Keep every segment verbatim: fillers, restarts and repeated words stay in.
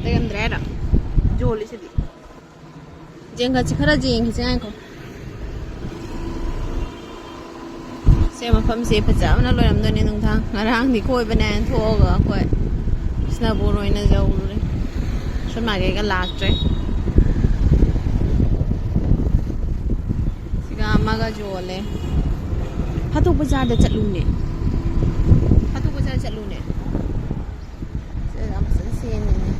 ꯂꯩꯔꯝꯗ꯭ꯔꯦ ꯍꯥꯏꯔꯣ? ꯌꯣꯜꯂꯤꯁꯤꯗꯤ꯫ ꯌꯦꯡꯈꯠꯁꯤ, ꯈꯔ ꯌꯦꯡꯈꯤꯁꯤ ꯉꯥꯏꯈꯣ꯫ ꯁꯦ, ꯃꯐꯝꯁꯦ ꯐꯖꯕꯅ ꯂꯣꯏꯔꯝꯗꯣꯏꯅꯦ ꯅꯨꯡꯗꯥꯡ꯫ ꯉꯔꯥꯡꯗꯤ ꯀꯣꯏꯕꯅꯦ ꯍꯥꯏꯅ ꯊꯣꯛꯑꯒ ꯑꯩꯈꯣꯏ ꯀ꯭ꯔꯤꯁꯅꯄꯨꯔ ꯑꯣꯏꯅ ꯌꯧꯔꯨꯔꯦ꯫ ꯁꯨꯝ ꯃꯥꯏꯀꯩꯒ ꯂꯥꯛꯇ꯭ꯔꯦ꯫ ꯁꯤꯒ ꯑꯃꯒ ꯌꯣꯜꯂꯦ꯫ ꯐꯥꯇꯣꯛ ꯕꯖꯥꯔꯗ ꯆꯠꯂꯨꯅꯦ꯫ ꯐꯥꯇꯣꯛ ꯕꯖꯥꯔ ꯆꯠꯂꯨꯅꯦ꯫ ꯁꯤꯗ ꯌꯥꯝ ꯐꯖꯅ ꯁꯦꯝꯃꯤꯅꯦ꯫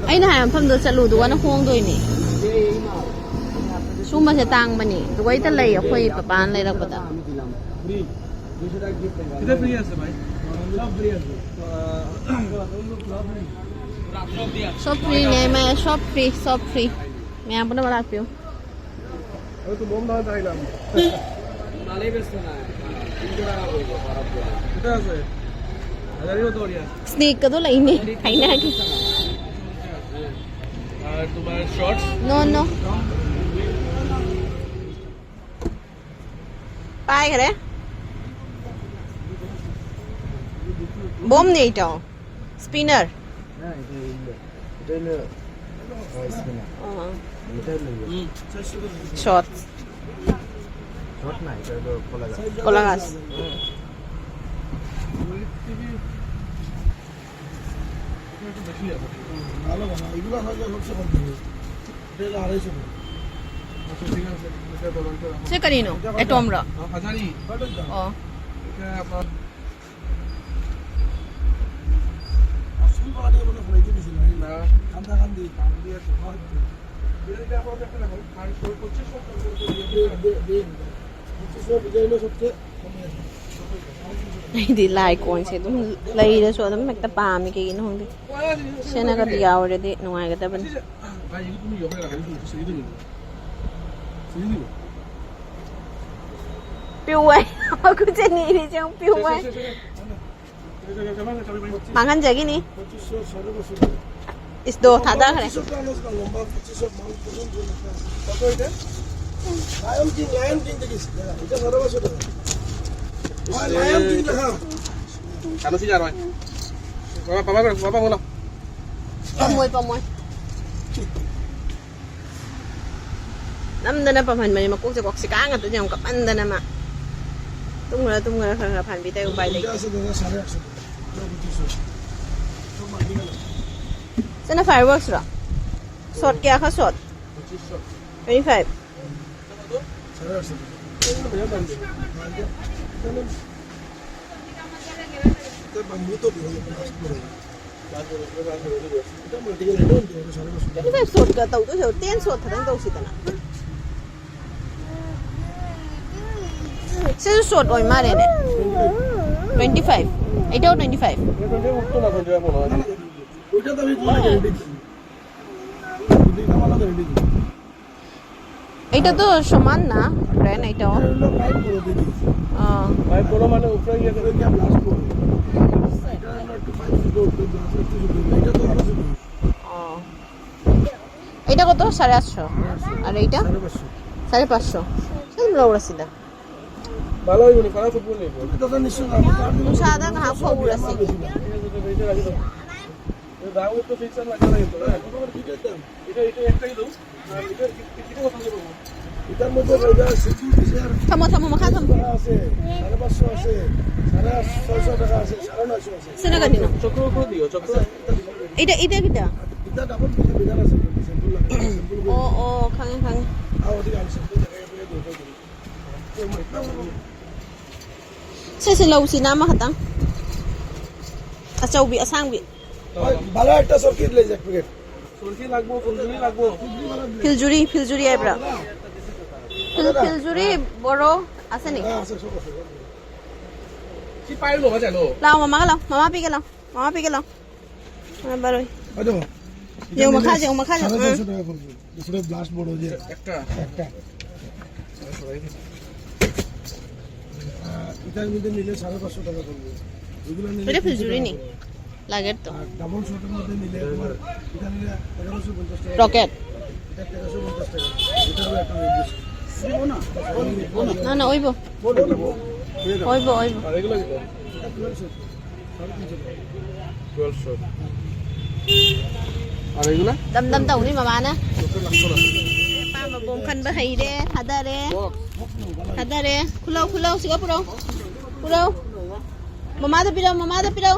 ꯑꯩꯅ ꯍꯥꯏꯕ ꯃꯐꯝꯗꯣ ꯆꯠꯂꯨ, ꯑꯗꯨꯒꯅ ꯍꯣꯡꯗꯣꯏꯅꯦ꯫ ꯁꯨꯝꯕꯁꯦ ꯇꯥꯡꯕꯅꯤ꯫ ꯗꯨꯕꯥꯏꯗ ꯂꯩ, ꯑꯩꯈꯣꯏ ꯄꯄꯥꯅ ꯂꯩꯔꯛꯄꯗ꯫ Free. দুশো টাকা gift দেবো। এটা ফ্রি আছে ভাই, সব ফ্রি আছে। সব ফ্রি নেই, মানে সব ফ্রি, সব ফ্রি। ꯃꯌꯥꯝ ꯄꯨꯝꯅꯃꯛ ꯂꯥꯛꯄꯤꯌꯨ꯫ আমি তো মোম দানা চাইলাম। মালেই বেচতে না, তিনশো টাকা বলবো, খারাপ বলে। এটা আছে, হাজারিও তো আছে। Snake ꯀꯗꯣ ꯂꯩꯅꯦ, ꯍꯥꯏꯅꯒꯦ꯫ আর তোমার শর্টস? No, no. ꯄꯥꯏꯈ꯭ꯔꯦ꯫ ꯕꯣꯝꯅꯦ ꯏꯇꯥꯎ꯫ Spinner. হ্যাঁ, এটা হলো, এটা হলো, আহ, স্পিনার। এটা হলো ইয়ে। Short. শর্ট না, এটা হলো কলা গাছ। কলা গাছ। হুম। ভালো, ভালো। এগুলো হয় যে সবচেয়ে কম দামে। এটা হলো আড়াইশো টাকা। আচ্ছা, ঠিক আছে। এটা তদন্ত রাখো। Sé karino, এটা আমরা। হাজারি। কটন দাম। ও। এটা আপনার আসল বাগানে মনে হয় ফেলে দিয়েছিল, না। কান্দা কান্দি। কান্দি আছে, হয় তো। এটা আপাতত একটা রাখো। আর পঁচিশশো টাকা করে দিয়ে দে, দে, দে। পঁচিশশো ডিজাইনও সবচেয়ে কমে আছে। ꯑꯩꯗꯤ ꯂꯥꯏ ꯀꯣꯟꯁꯦ ꯑꯗꯨꯝ ꯂꯩꯔꯁꯨ ꯑꯗꯨꯝ ꯍꯦꯛꯇ ꯄꯥꯝꯃꯤ, ꯀꯩꯒꯤꯅꯣ ꯈꯪꯗꯦ꯫ ꯁꯦꯠꯅꯒꯗꯤ ꯌꯥꯎꯔꯗꯤ ꯅꯨꯡꯉꯥꯏꯒꯗꯕꯅꯤ꯫ ꯄꯤꯌꯨ ꯍꯥꯏ꯫ ꯃꯈꯨꯠꯁꯦ ꯅꯤꯔꯤꯁꯦ ꯑꯃꯨꯛ ꯄꯤꯌꯨ ꯍꯥꯏ꯫ ꯃꯥꯡꯍꯟꯖꯈꯤꯅꯤ꯫ ꯏꯁꯗꯣ ꯊꯥꯗꯈ꯭ꯔꯦ꯫ লায়ন কিং, লায়ন কিং দেখিস, এটা সাড়ে পাঁচশো টাকা। ভাই, লায়ন কিং দেখা। কেন কি জানো? ꯄꯥꯄꯥ, ꯄꯥꯄꯥ, ꯄꯥꯄꯥ, ꯄꯥꯄꯥ꯫ ꯄꯝꯃꯣꯏ, ꯄꯝꯃꯣꯏ꯫ ꯅꯝꯗꯅ ꯄꯝꯍꯟꯕꯅꯤ, ꯃꯀꯣꯛꯁꯦ ꯀꯣꯛꯁꯤ ꯀꯥ ꯉꯥꯛꯇꯅꯦ, ꯌꯥꯝ ꯀꯞꯃꯟꯗꯅ ꯃꯥ꯫ ꯇꯨꯝꯈ꯭ꯔ, ꯇꯨꯝꯈ꯭ꯔ, ꯈꯔ ꯈꯔ ꯐꯥꯟꯕꯤꯗ ꯎꯄꯥꯏ ꯂꯩꯇꯦ꯫ ꯁꯤꯅ fireworks ꯔꯣ? Shot ꯀꯌꯥ ꯈꯛ shot? Twenty five. Twenty five shot ꯀ ꯇꯧꯗꯣꯏꯁꯦ, ten shot ꯈꯛꯇꯪ ꯇꯧꯁꯤꯗꯅ꯫ ꯁꯤꯁꯨ shot ꯑꯣꯏ ꯃꯥꯜꯂꯦꯅꯦ꯫ Twenty five. Eight out twenty five. এটা তো সমান না, Brian, এটাও। এটা হলো pipe বড় দিদি। আহ। Pipe বড় মানে উপরে গিয়ে উপরে গিয়ে blast করবে। এটা হলো একটু pipe ছোট, একটু blast একটু ছোট। এটা তো আরো ছোট। আহ। এটা কত? সাড়ে আটশো। আর এইটা? সাড়ে পাঁচশো। সাড়ে পাঁচশো। Same low sila. ভালো হইব না, খারাপ হইব না। তুমি দাদা নিশ্চয় জানো, তার জন্য Masyadong hapon oras. এটা রাখি দাও। এটা দাম তো fix আর লাগে না কিন্তু, না? এটা, এটা একটাই দাও। এটার মধ্যে এটা সিঙ্গেল পিসের Tamo, tamo, makasam. টাকা আছে, সাড়ে পাঁচশো আছে, সাড়ে ছয়শো টাকা আছে, সাড়ে নয়শো আছে। Sino kanino? চক্র করে দিও, চক্র। এটা, এটা কিটা? এটা ডাবল পিসের বিধান আছে, সিম্পল লাগে, সিম্পল করে। Oo, oo, kangi, kangi. আও, ওদিকে আমি সিম্পল দেখাই, আপনি দরকার করি। Sisi low si nama katang. Asaw bi, asang bi. ভালো একটা সরকিট লেজ এক প্যাকেট। সরকি লাগবো, ফুলঝুরি লাগবো। Philjuri, philjuri ay bra. Phil, philjuri, boro, asa ni? হ্যাঁ, আছে, সব আছে। কি পাইলো বাজালো? Lao, mama ka lao. Mama pi ka lao. Mama pi ka lao. Mama baroy. আচ্ছা। Yung makhaja, yung makhaja. সাড়ে ছয়শো টাকা পড়বে। উপরে ব্লাস্ট বোর্ড ওই যে একটা। একটা। আহ, এটার মধ্যে নিলে সাড়ে পাঁচশো টাকা পড়বে। এগুলো নিলে এটা ফিলজুরি নেই। লাগের তো। আর ডাবল শটের মধ্যে নিলে তোমার এটা নিলে এগারোশো পঞ্চাশ টাকা। রকেট। এটা তেরোশো পঞ্চাশ টাকা। এটা হলো একটা নির্দিষ্ট। না, না, ওইব। ওইব, ওইব। আর এগুলো কি? এটা টুয়েলভ শট। সাড়ে তিনশো টাকা। ꯑꯗꯩꯗꯨꯅ ꯗꯝ ꯗꯝ ꯇꯧꯅꯤ ꯃꯃꯥꯅ꯫ ꯑꯄꯥꯝꯕ ꯕꯣꯝ ꯈꯟꯕ ꯍꯩꯔꯦ꯫ ꯊꯥꯗꯔꯦ꯫ ꯊꯥꯗꯔꯦ꯫ ꯈꯨꯂꯧ, ꯈꯨꯂꯧ, ꯁꯤꯒ ꯄꯨꯔꯧ꯫ ꯄꯨꯔꯧ꯫ ꯃꯃꯥꯗ ꯄꯤꯔꯧ, ꯃꯃꯥꯗ ꯄꯤꯔꯧ꯫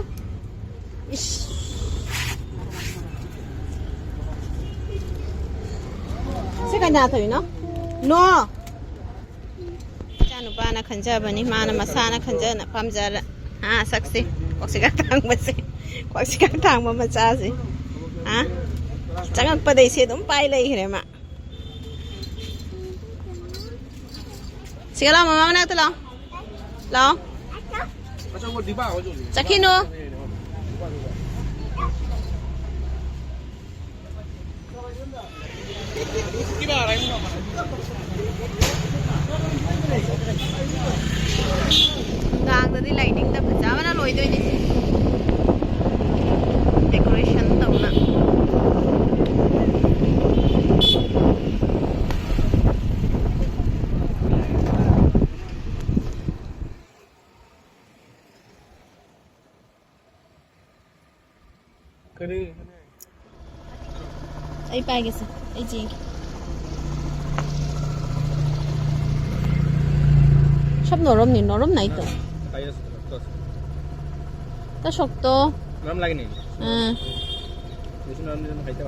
ꯏꯁ꯫ ꯁꯤ ꯀꯅꯥ ꯇꯧꯔꯤꯅꯣ? ꯅꯣ꯫ ꯏꯆꯥꯅꯨꯄꯥꯅ ꯈꯟꯖꯕꯅꯤ, ꯃꯥꯅ ꯃꯁꯥꯅ ꯈꯟꯖꯅ ꯄꯥꯝꯖꯔ-, ꯍꯥ, ꯁꯛꯁꯦ, ꯀ꯭ꯋꯥꯛꯁꯤꯒ ꯊꯥꯡꯕꯁꯦ, ꯀ꯭ꯋꯥꯛꯁꯤꯒ ꯊꯥꯡꯕ ꯃꯆꯥꯁꯦ, ꯍꯥ, ꯆꯪꯉꯛꯄꯗꯩ ꯁꯤ ꯑꯗꯨꯝ ꯄꯥꯏ ꯂꯩꯈ꯭ꯔꯦ ꯃꯥ꯫ ꯁꯤꯒ ꯂꯥꯎ, ꯃꯃꯥ ꯃꯅꯥꯛꯇ ꯂꯥꯎ, ꯂꯥꯎ꯫ ꯆꯠꯈꯤꯅꯨ꯫ ꯅꯨꯡꯗꯥꯡꯗꯗꯤ ꯂꯥꯏꯅꯤꯡꯗ ꯐꯖꯕꯅ ꯂꯣꯏꯗꯣꯏꯅꯤ꯫ Decoration ꯇꯧꯅ꯫ ꯀꯔꯤ? ꯑꯩ ꯄꯥꯏꯒꯦꯁꯦ, ꯑꯩ ꯆꯦꯒꯦ꯫ ꯁꯞ ꯅꯣꯔꯝꯅꯤ, ꯅꯣꯔꯝ ꯅꯥꯏꯇꯣ꯫ ꯇꯁꯣꯛꯇꯣ꯫ ꯅꯣꯔꯝ ꯂꯥꯒꯦꯅꯤ꯫ ꯑꯥ꯫ ꯅꯣꯔꯝ ꯅꯥꯏꯇꯣ꯫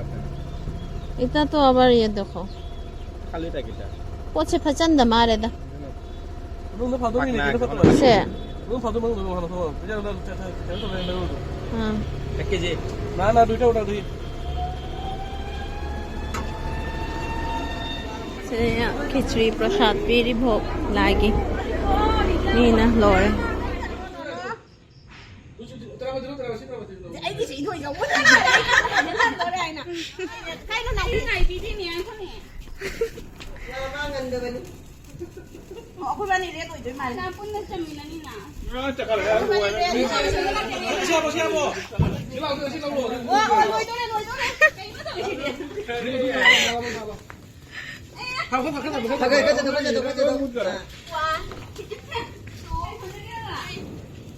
ꯏꯇꯥ ꯇꯣ ꯑꯕꯥꯔ ꯌꯦ ꯗꯦꯈꯣ꯫ ꯈꯥꯂꯤ ꯄꯦꯀꯦꯠ꯫ ꯄꯣꯠꯁꯦ ꯐꯆꯟꯗ ꯃꯥꯔꯦꯗ꯫ ꯅꯣꯡꯃ ꯐꯥꯗꯣꯛ ꯃꯤꯅꯤꯠ ꯀꯩꯅꯣ ꯈꯛꯇ ꯁꯦ꯫ ꯅꯣꯡꯃ ꯐꯥꯗꯣꯛ ꯃꯅꯨꯡꯗ ꯅꯣꯡ ꯐꯥꯗꯣꯛ ꯊꯣꯛꯑꯣ꯫ ꯄꯩꯁꯥ ꯀꯩꯅꯣ ꯇꯧꯔꯦ, ꯂꯩꯔꯨꯔꯣ꯫ ꯑꯥ꯫ ꯄꯦꯛ ꯀꯦꯖꯤ꯫ ꯅꯥ, ꯅꯥ, ꯗꯨꯏꯇ ꯎꯅ ꯗꯨꯏ꯫ ꯁꯤꯗ ꯈꯦꯆ꯭ꯔꯤ ꯄ꯭ꯔꯁꯥꯗ ꯄꯤꯔꯤ ꯚꯣꯛ ꯂꯥꯏꯒꯤ꯫ ꯃꯤꯅ ꯂꯣꯏꯔꯦ꯫ ꯑꯩꯒꯤꯁꯦ ꯏꯊꯣꯏ ꯌꯧꯕ ꯇꯥꯔꯦ꯫ ꯀꯥꯏꯗ ꯂꯥꯛꯏ? ꯉꯥꯏꯕꯤꯔꯤꯅꯦ, ꯑꯩꯈꯣꯏꯅꯦ꯫ ꯑꯣ, ꯑꯩꯈꯣꯏꯕꯥꯅꯤ ꯔꯦꯠ ꯑꯣꯏꯗꯣꯏ ꯃꯥꯜꯂꯦ꯫ ꯄꯨꯟꯅ ꯆꯟꯃꯤꯟꯅꯅꯤꯅ꯫ ꯑꯩꯈꯣꯏꯕꯥꯅꯤ ꯔꯦꯠ ꯑꯣꯏꯗꯣꯏ ꯃꯥꯜꯂꯦ꯫ ꯁꯤ ꯂꯥꯛꯑꯣ, ꯁꯤ ꯂꯥꯛꯑꯣ꯫ ꯑꯣ, ꯑꯣ, ꯂꯣꯏꯗꯣꯔꯦ, ꯂꯣꯏꯗꯣꯔꯦ꯫ ꯀꯩꯅꯣ ꯇꯧꯔꯤꯁꯤꯗꯤ꯫ ꯐꯥꯈꯣ, ꯐꯥꯈꯣ, ꯐꯥꯈꯣ꯫ ꯐꯥꯈꯣ, ꯐꯥꯈꯣ, ꯐꯥꯈꯣ, ꯐꯥꯈꯣ꯫ One, two,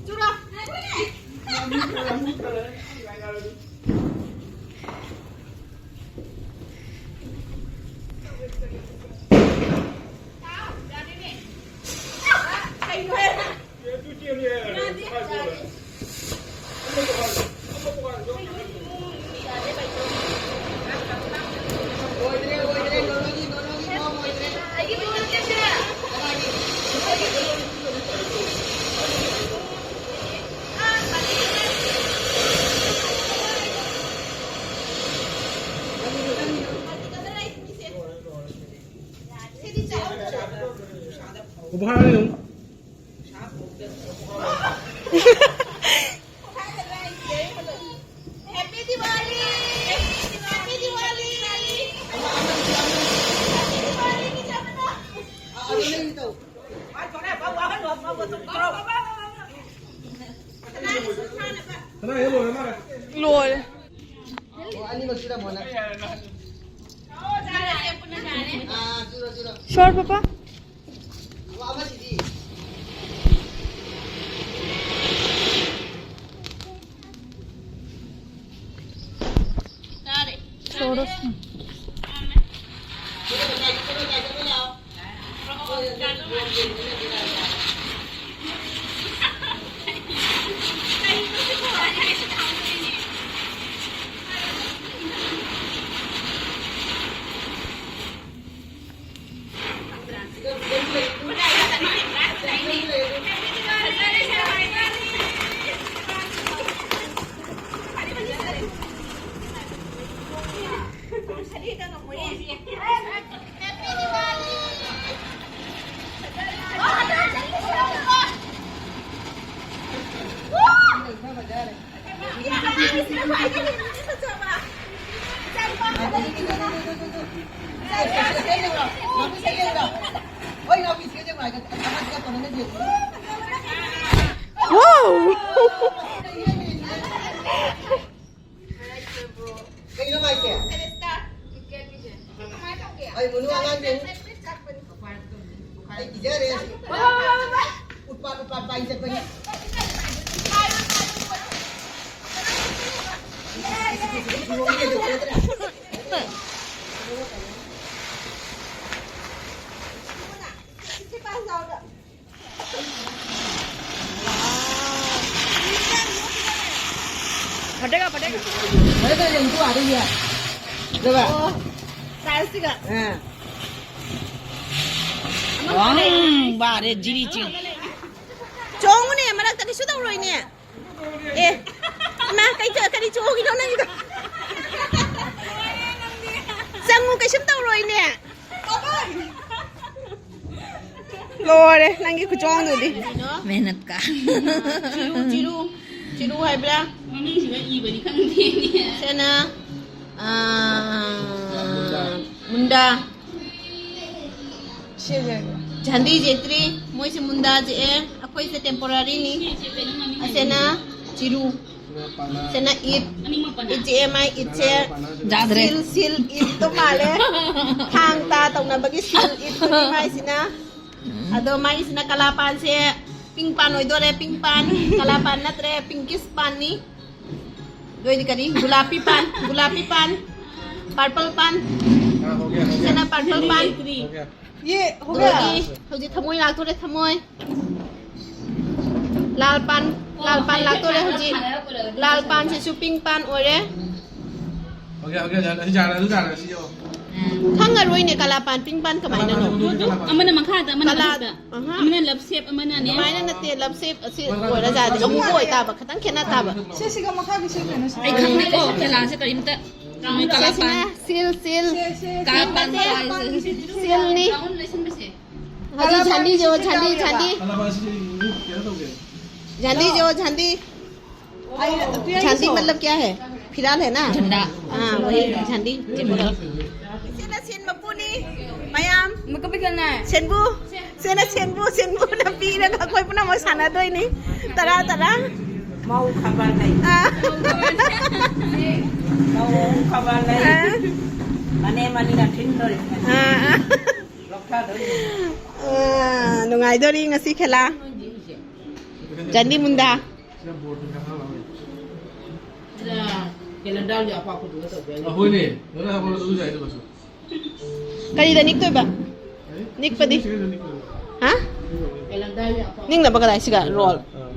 ꯆꯨꯔꯣ꯫ ꯂꯣꯏꯔꯦ꯫ ꯁꯣꯔ ꯄꯄꯥ꯫ ꯁꯣꯔ꯫ Wow! ꯀꯩꯅꯣ ꯃꯥꯏꯁꯦ? ꯑꯩ ꯃꯅꯨꯡ ꯑꯉꯥꯡꯁꯤꯡ, ꯑꯩ ꯀꯤꯖꯔꯦ꯫ ꯎꯠꯄꯥꯠ ꯎꯠꯄꯥꯠ ꯄꯥꯏ ꯆꯠꯄꯅꯤ꯫ ꯂꯦꯡꯗꯣ ꯑꯥꯗ ꯌꯦꯡ꯫ ꯑꯗꯨꯒ, ꯑꯣ, ꯁꯥꯏꯖꯁꯤꯒ꯫ ꯑꯥ꯫ ꯋꯥꯡ ꯕꯥꯔꯦ ꯖꯤꯔꯤ ꯆꯤꯡ꯫ ꯆꯣꯡꯉꯨꯅꯦ, ꯃꯔꯛꯇ ꯀꯩꯁꯨ ꯇꯧꯔꯣꯏꯅꯦ꯫ ꯑꯦ, ꯏꯃꯥ, ꯀꯩ ꯇ-, ꯀꯔꯤ ꯆꯣꯡꯉꯤꯅꯣ ꯅꯪꯒꯤꯗꯣ? ꯆꯪꯉꯨ, ꯀꯩꯁꯨꯝ ꯇꯧꯔꯣꯏꯅꯦ꯫ ꯂꯣꯏꯔꯦ, ꯅꯪꯒꯤ ꯈꯨꯆꯣꯡꯗꯨꯗꯤ꯫ ꯃꯦꯍꯅꯠ ꯀꯥ꯫ ꯆꯤꯔꯨ, ꯆꯤꯔꯨ, ꯆꯤꯔꯨ ꯍꯥꯏꯕ꯭ꯔꯥ? ꯃꯃꯤꯡꯁꯤꯒ ꯏꯕꯗꯤ ꯈꯪꯗꯦꯅꯦ꯫ ꯁꯦꯅ, ꯑꯥ, ꯃꯨꯟꯗꯥ꯫ ꯁꯤꯁꯦ꯫ ꯖꯥꯟꯗꯤ ꯖꯦꯇ꯭ꯔꯤ, ꯃꯣꯏꯁꯦ ꯃꯨꯟꯗꯥ ꯖꯦꯛꯑꯦ, ꯑꯩꯈꯣꯏꯁꯦ temporary ꯅꯤ꯫ ꯑꯁꯦꯅ ꯆꯤꯔꯨ꯫ ꯁꯤꯅ ꯏꯠ, ꯏꯠ ꯖꯦꯛꯑꯦ, ꯃꯥꯏ ꯏꯠꯁꯦ ꯌꯥꯗ꯭ꯔꯦ꯫ ꯁꯤꯜ, ꯁꯤꯜ, ꯏꯠꯇꯣ ꯃꯥꯜꯂꯦ꯫ ꯊꯥꯡ ꯇꯥ ꯇꯧꯅꯕꯒꯤ ꯁꯤꯜ ꯏꯠꯇꯨꯅꯤ ꯃꯥꯏꯁꯤꯅ꯫ ꯑꯗꯣ ꯃꯥꯏꯁꯤꯅ ꯀꯂꯥꯄꯥꯟꯁꯦ pink ꯄꯥꯟ ꯑꯣꯏꯗꯣꯔꯦ, pink ꯄꯥꯟ, ꯀꯂꯥꯄꯥꯟ ꯅꯠꯇ꯭ꯔꯦ, pinkish ꯄꯥꯟꯅꯤ꯫ ꯑꯗꯨ ꯑꯣꯏꯗꯤ ꯀꯔꯤ? ꯒꯨꯂꯥꯄꯤ ꯄꯥꯟ, ꯒꯨꯂꯥꯄꯤ ꯄꯥꯟ, purple ꯄꯥꯟ, ꯁꯤꯅ purple ꯄꯥꯟ꯫ ꯌꯦ, ꯍꯧꯒꯠ꯫ ꯑꯗꯨꯗꯤ ꯍꯧꯖꯤꯛ ꯊꯃꯣꯏ ꯂꯥꯛꯇꯣꯔꯦ, ꯊꯃꯣꯏ꯫ ꯂꯥꯜ ꯄꯥꯟ, ꯂꯥꯜ ꯄꯥꯟ ꯂꯥꯛꯇꯣꯔꯦ ꯍꯧꯖꯤꯛ꯫ ꯂꯥꯜ ꯄꯥꯟꯁꯤꯁꯨ pink ꯄꯥꯟ ꯑꯣꯏꯔꯦ꯫ ꯍꯧꯒꯠ, ꯍꯧꯒꯠ, ꯌꯥꯔꯦ, ꯌꯥꯔꯦ, ꯌꯥꯔꯦ, ꯁꯤ ꯌꯦꯡꯉꯣ꯫ ꯈꯪꯉꯔꯣꯏꯅꯦ ꯀꯂꯥꯄꯥꯟ pink ꯄꯥꯟ ꯀꯃꯥꯏꯅꯅꯣ? ꯑꯃꯅ ꯃꯈꯥꯗ, ꯑꯃꯅ ꯀꯂꯥ-, ꯃꯊꯛꯇ꯫ ꯑꯍꯥ꯫ ꯑꯃꯅ love shape, ꯑꯃꯅꯅꯦ꯫ ꯑꯗꯨꯃꯥꯏꯅ ꯅꯠꯇꯦ, love shape ꯑꯁꯤ ꯑꯣꯏꯔꯖꯥꯠꯅꯤ꯫ ꯑꯃꯨꯕ ꯑꯣꯏꯇꯥꯕ, ꯈꯤꯇꯪ ꯈꯦꯠꯅ ꯇꯥꯕ꯫ ꯁꯦ, ꯁꯤꯒ ꯃꯈꯥꯒꯤ ꯁꯤ ꯀꯩꯅꯣ ꯁꯤ ꯑꯩ ꯈꯪꯗꯦꯀꯣ, ꯀꯦꯂꯥꯁꯦ ꯀꯔꯤꯝꯇ꯫ ꯃꯣꯏ ꯀꯂꯥꯄꯥꯟ꯫ ꯁꯤꯁꯤꯅ ꯁꯤꯜ, ꯁꯤꯜ꯫ ꯁꯦ, ꯁꯦ, ꯀꯂꯥꯄꯥꯟ ꯁꯦ, ꯍꯥꯏꯁꯦ꯫ ꯁꯤꯜꯅꯤ꯫ ꯍꯧꯖꯤꯛ ꯀꯂꯥꯄꯥꯟ ꯁꯤꯁꯤ ꯀꯩꯗꯧꯔꯒꯦ? ꯁꯤꯜꯅꯤ꯫ ꯀꯂꯥꯄꯥꯟ ꯁꯤꯁꯤ ꯀꯩꯅꯣ ꯇꯧꯒꯦ꯫ ꯖꯥꯟꯗꯤ ꯖꯣ, ꯖꯥꯟꯗꯤ꯫ ꯖꯥꯟꯗꯤ ꯃꯇꯂꯕ ꯀꯌꯥ ꯍꯦ? ꯐꯤꯔꯥꯜ ꯍꯦ ꯅꯥ? ꯖꯟꯗꯥ꯫ ꯑꯥ, ꯋꯥꯍꯤ ꯖꯥꯟꯗꯤ꯫ ꯁꯤꯅ ꯁꯤꯟ ꯃꯄꯨꯅꯤ, ꯃꯌꯥꯝ꯫ ꯁꯦꯟꯕꯨ꯫ ꯁꯤꯅ ꯁꯦꯟꯕꯨ, ꯁꯦꯟꯕꯨꯅ ꯄꯤꯔꯒ ꯑꯩꯈꯣꯏ ꯄꯨꯝꯅꯃꯛ ꯁꯥꯟꯅꯗꯣꯏꯅꯤ꯫ ꯇꯔꯥ, ꯇꯔꯥ꯫ ꯃꯧ ꯈꯕꯔ ꯂꯩ꯫ ꯑꯥ꯫ ꯃꯧ ꯑꯍꯨꯝ ꯈꯕꯔ ꯂꯩ꯫ ꯑꯥ꯫ ꯃꯅꯦ ꯃꯅꯤꯅ ꯊꯤꯟꯗꯣꯔꯤ꯫ ꯑꯥ, ꯑꯥ꯫ ꯂꯧꯊꯗꯣꯔꯤ꯫ ꯑꯥ, ꯅꯨꯡꯉꯥꯏꯗꯣꯔꯤ ꯉꯁꯤ ꯈꯦꯂꯥ꯫ ꯖꯥꯟꯗꯤ ꯃꯨꯟꯗꯥ꯫ ꯁꯤꯅ ꯕꯣꯔꯗ ꯃꯈꯥ ꯂꯥꯎ ꯂꯩ꯫ ꯁꯤꯅ ꯀꯦꯂꯦꯟꯗꯔꯒꯤ ꯑꯄꯥꯛꯄꯗꯨꯒ ꯇꯧꯕ ꯌꯥꯏ꯫ ꯑ, ꯍꯣꯏꯅꯦ꯫ ꯂꯣꯏꯅ ꯍꯥꯞꯄꯗ ꯑꯗꯨꯁꯨ ꯌꯥꯏ, ꯑꯗꯨꯃꯁꯨ꯫ ꯀꯔꯤꯗ ꯅꯤꯛꯇꯣꯏꯕ? ꯀꯔꯤ? ꯅꯤꯛꯄꯗꯤ? ꯁꯤꯒꯤꯗ ꯅꯤꯛꯇꯣꯏꯕ꯫ ꯍꯥ? ꯀꯦꯂꯦꯟꯗꯔꯒꯤ ꯑꯄꯥꯛꯄ꯫ ꯅꯤꯛꯅꯕ ꯀꯗꯥꯏ ꯁꯤꯒ? ꯔꯣꯜ꯫ ꯑꯥ꯫